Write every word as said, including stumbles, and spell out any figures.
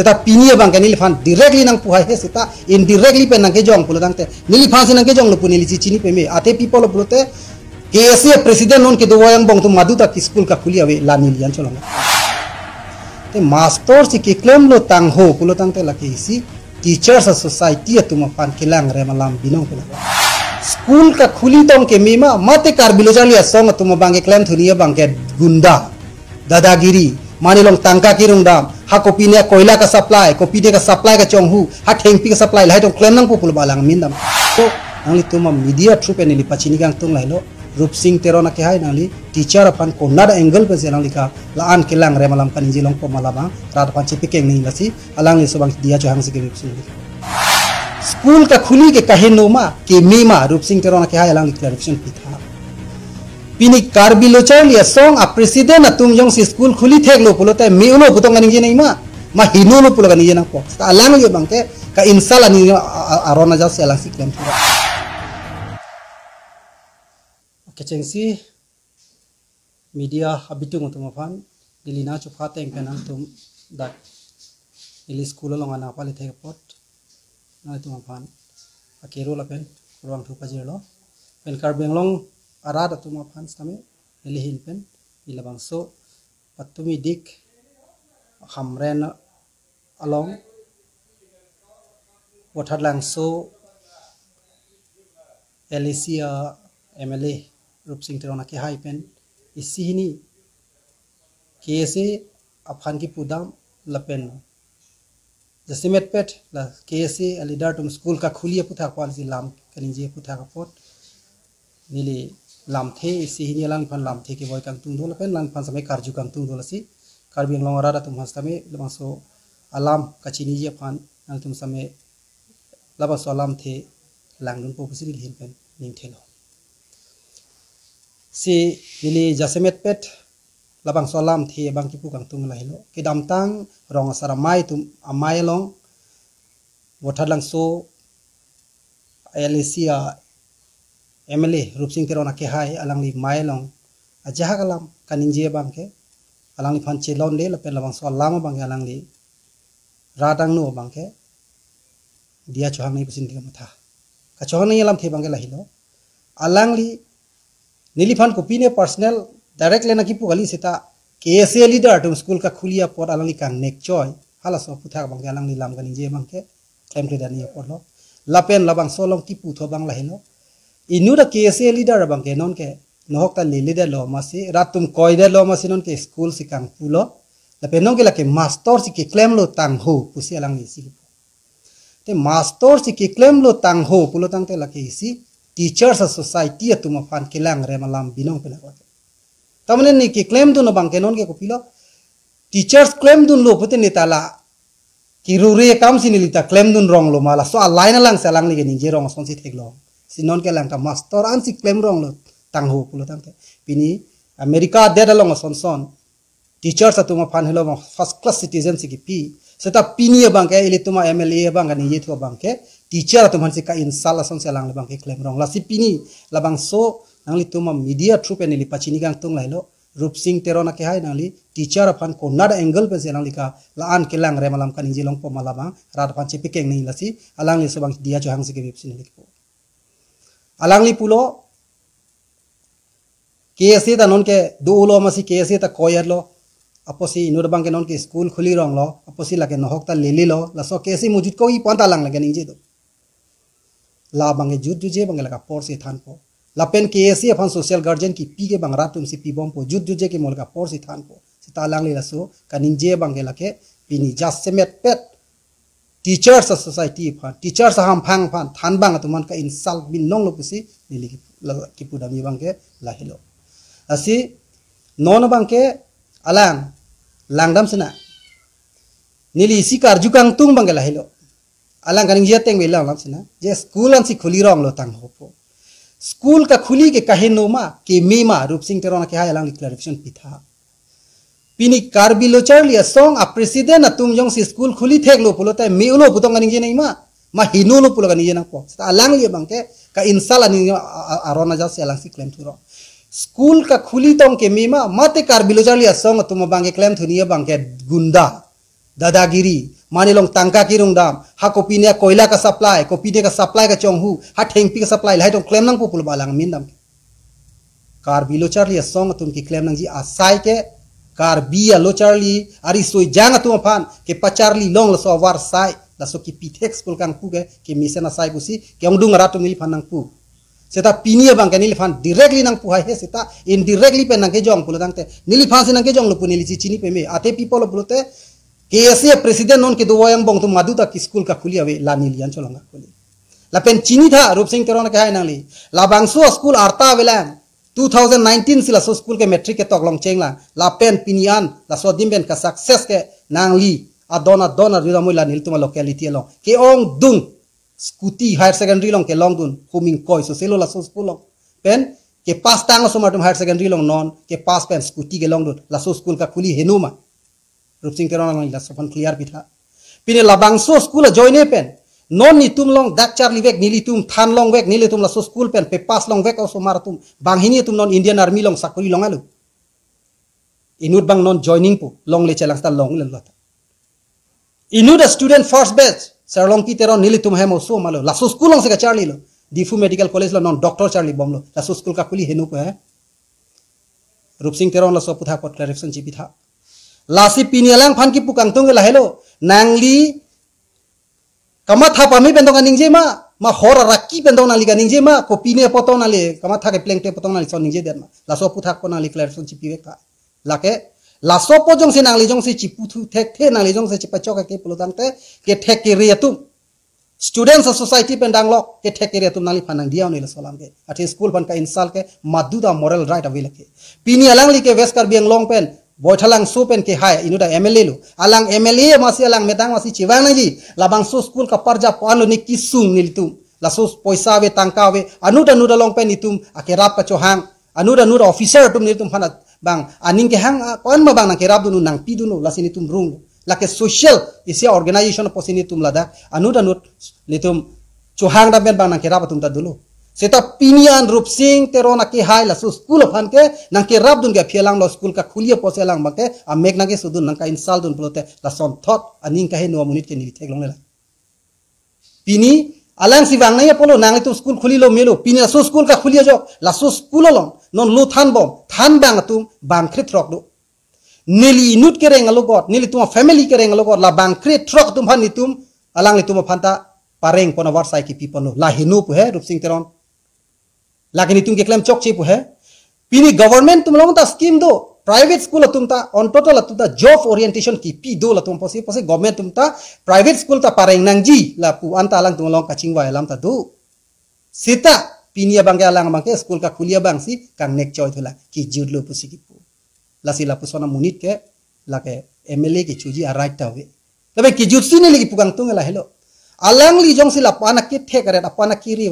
Seta pini abang ke neliphan directly nangpu hai he seta indirectly pen nangkejong pulo tangte, neliphan si nangkejonglo pu neli chichini peme. Athe pi apotlo pulote, K S A president non kedo wayang bong atum madu ta ke school kakhuli ave, la neli an cholong. Te master si keklemlo tangho pulo tangte lake isi teachers society atum aphan kelang rem alam binong pulo. School kakhuli tong keme ma, mate Karbi Lo Charli Asong atum abang ke klemthu ni abang ke gunda, dadagiri, mane along tangka kerung dam, ha kopine koila ka-supply, kopine ka-supply kachonghu, ha thengpi ka-supply, lahai tong klem nangpo pulo ba alang amin dam. So, nanglitum a media through pen neli pachini kangtung lahelo, Rupsing Teron akehai nangli teacher aphan konat angle pensi nangli ka la-an kelang rem alam kaningje longpo ma labang, rat aphan chepekeng nangji lasi, alangli laso abang diya chohang si kebip si neli. School kakhuli ke kaheno ma, keme ma, Rupsing Teron akehai alangli clarification pitha. Pini Karbi Lo Charli Asong a president atum jongsi school khuli theklo pulote me-olo pu tong kaningje nangji ma, ma henolo pulo kaningje nangpo. Seta alangli abang ke ka-insult ani a, a, aron ajat si alangsi klemthu. Kechengsi media abitung atum aphan, neli nangchopha ateng pen nangtum dak neli school along anapali thek apot nangtum aphan akero lapen kurvangthu pajirlo. Pen Karbi Anglong arat atum aphan sitame neli ahin pen neli labangso Patumi Dik Hamren along Vothatlangso L A C a M L A Rupsing Teron akehai pen isi hini K S A aphan kipudam lapen jasemet pet la K S A a leader atum school kakhuli aputhak aphan si lam kaningje aputhak apot neli lamthe isi hini alangliphan lamthe kevoi kangtung do lapen alangliphan sitame karju kangtung do lasi Karbi Anglong arat atum aphan sitame labangso alam kachiniji aphan nangtum sitame labangso alamthe langdunpo pusi neli ahin pen ningthelo. Si neli jasemet pet labangso alamthe abang kipu kangtung lahelo. Kedamtang rong asar amei atum amei along Vothatlangso L A C a M L A Rupsing Teron akehai alangli mei along ajahak alam kaningje abang ke alangliphan chelonde lapen labangso alam abang ke alangli rat angno abang ke diya chohang nangji pusi neli kamatha. Kachohang nangji alamthe abang ke lahelo. Alangli neliphan kopine personal direct le nangkipu kali seta K S A leader atum school kakhuli apot alangli kangnek choi. Halaso aputhak abang ke alangli lam kaningje abang ke klemkledet nangji apotlo. Lapen labangso along kiputhu abang lahelo. Inut a K S A leader abang ke nonke nohok ta leledetlo masi, rat atum koidetlo masi nonke school si kangpulo. Lapen nonke lake master si keklemlo tangho pusi alangli si kipu. Te master si keklemlo tangho pulo tangte lake isi teachers a society atum aphan kelang rem alam binong pen lake. Tamane ne keklemdun abang ke nonke kopilo, teachers klemdunlo pute ne ta la kirure akam si neli ta klemdun ronglo ma, laso a-line alang si alangli keningje rong asonsi theklong. Si nonke alang ta master ansi klem ronglo tangho pulo tangte. Pini America adet along asonson teachers atum aphan helo first class citizen si kipi. Seta pini abang ke ilitum a M L A abang ke ningjethu abang ke teacher atum aphan si ka-insult asonsi alang abang ke klem rong. Lasi pini labangso nanglitum a media through pen neli pachini kangtung lahelo. Rupsing Teron akehai nangli teacher aphan konat angle pensi nangli ka la-an kelang rem alam kaningje longpo ma labang rat aphan chepekeng nangji lasi alangli laso abang diya chohang si kebip si neli kipu. Alangli pulo K S A ta nonke dolo masi K S A ta koyatlo. Apotsi inut abang ke nonke school khuli ronglo. Apotsi lake nohok ta lelelo. Laso K S A mujut ko-i pu anta alang lake ningje do. La abang ke jut juje abang ke lake apor si thanpo. Lapen K S A aphan social guardian kipi ke abang rat atum si pibompo. Jut juje ke mo lake apor si thanpo. Seta alangli laso kaningje abang ke lake pini jasemet pet teachers a society aphan, teachers ahamphang aphan thanbang atum aphan ka-insult binonglo pusi neli kip-, la-, kipudamji abang ke lahelo. Lasi non abang ke alang langdam sina. Neli isi karju kangtung abang ke lahelo. Alang kaningje ateng be langdam sina. Je school ansi khuli ronglo tanghopo. School kakhuli ke kaheno ma, keme ma, Rupsing Teron akehai alangli clarification pitha. Pini Karbi Lo Charli Asong a president atum jongsi school khuli theklo pulote me-olo pu tong kaningje nangji ma, ma henolo pulo kaningje nangpo. Seta alangli abang ke ka-insult ani a, a, aron ajat si alangsi klemthu rong. School kakhuli tong keme ma, mate Karbi Lo Charli Asong atum abang ke klemthu ni abang ke gunda, Dadagiri, mane long tangka kirung dam, ha kopine koila ka supply, kopine ka supply kachonghu, ha thengpi ka supply, lahai tong klem nangpo pulo alang amin dam. Karbi lo charli asong atum keklem nangji asai ke, Karbi alo charli, ari soi jang atum aphan, kepacharli long laso avar sai, laso kepithek school kangpu ke, kemesen asai pusi, ke-ongdung arat atum neliphan nangpu. Seta pini abang ke neliphan directly nangpu hai he seta, indirectly pen nangkejong pulo tangte, neliphan si nangkejonglo pu neli chichini peme, ate pi pulo pulote, K S A president non kedo wayang bong atum madu ta ke school kakhuli ave, la neli an cholong kakhuli. Lapen chinitha Rupsing Teron ke hai nangli. Labangso school arta avelang. Two thousand nineteen si laso school ke matric ketok longcheng la. Lapen pini an laso adim pen ka success ke nangli adon adon arjudamoi la nelitum locality along ke-ongdung scooty higher secondary along kelongdun, huming koi so selo laso school along. Pen kepass tang osomar atum higher secondary along non kepass pen scooty kelongdun. Laso school kakhuli heno ma? Rupsing Teron alangli laso aphan clear pitha. Pine labangso school ajoine pen non netum along dak charlivek, nelitum than longvek, nelitum laso school pen pepass longvek osomar atum banghini atum non Indian Army along sakori longlo. Inut abang non joining pu longle chelang seta longle lo ta. Inut a student first batch Sarlongki Teron nelitum hem osomar lo. Laso school along si kacharlilo. Diphu Medical College lo non doctor charlibomlo. Laso school kakhuli heno pu he? Rupsing Teron laso aputhak apot clarification chipitha. Lasi pini alangphan kipu kangtung ke lahelo. Nangli kamatha pame pen tong kaningje ma, ma hor araki pen tong nangli kaningje ma, kopine apot tong nangli, kamatha keplengte apot tong nangli son ningjedet ma? Laso aputhak apot nangli clarification chipivek tha. Lake, laso apot jongsi nangli jongsi chipu thu thekthe, nangli jongsi chipachok ke pulo tangte, kethek kere atum, students society pen danglok kethek kere atum nangliphan nangdiya un-e laso alam ke. Athe school aphan ka insult ke madu ta moral right ave lake. Pini alangli ke West Karbi Anglong pen, Baithalangso pen ke hai, inut a M L A lo. Alang M L A masi alang medang masi chevang nangji. Labangso school kaparja po anlo ne kesung nelitum. Laso poisa ave tangka ave. Anut anut along pen netum akerap kachohang. Anut anut officer atum netum aphan bang aning kehang, ah, ko-an ma bang nangkerapdun, nangpidunlo, lasi netum rung. Lake social isi organization apotsi netum ladak anut anut netum chohang dam pen bang nangkerap atum ta dolo. Seta pini an Rupsing Teron akehai laso school aphan ke nangkerapdun ke aphi alanglo, school kakhuli apotsi alang abang ke amek nangkesodun, nangka-insult dun pulote lasonthot aning kaheno amonit ke neli theklongle la. Pini alangsi vang nangji apotlo, nanglitum school khulilo melo. Pini laso school kakhuli ajok, laso school along non lo thanbom, than bang atum bangkre throk do. Neli inut kereng alogot, nelitum family kereng alogot, la bangkre throk atum aphan netum, alanglitum aphan ta pareng pon avarsai kepiponlo. La heno pu he Rupsing Teron. Lake netum keklem chokche pu he. Pini government atum along ta scheme do. Private school atum ta, on total atum ta job orientation kipi do latum apotsi, apotsi government atum ta private school ta pareng nangji lapu anta alangtum along kachingvai alam ta do. Seta pini abang ke alang abang ke school kakhuli abangsi kangnek choi thula, kejutlo pusi kipu. Lasi lapuson amonit ke, lake M L A kechoji a-right ta ave. Lapen kejutsi neli kipu kangtung lahelo. Alangli jongsi lapu anak kethek aret, apu anak kiri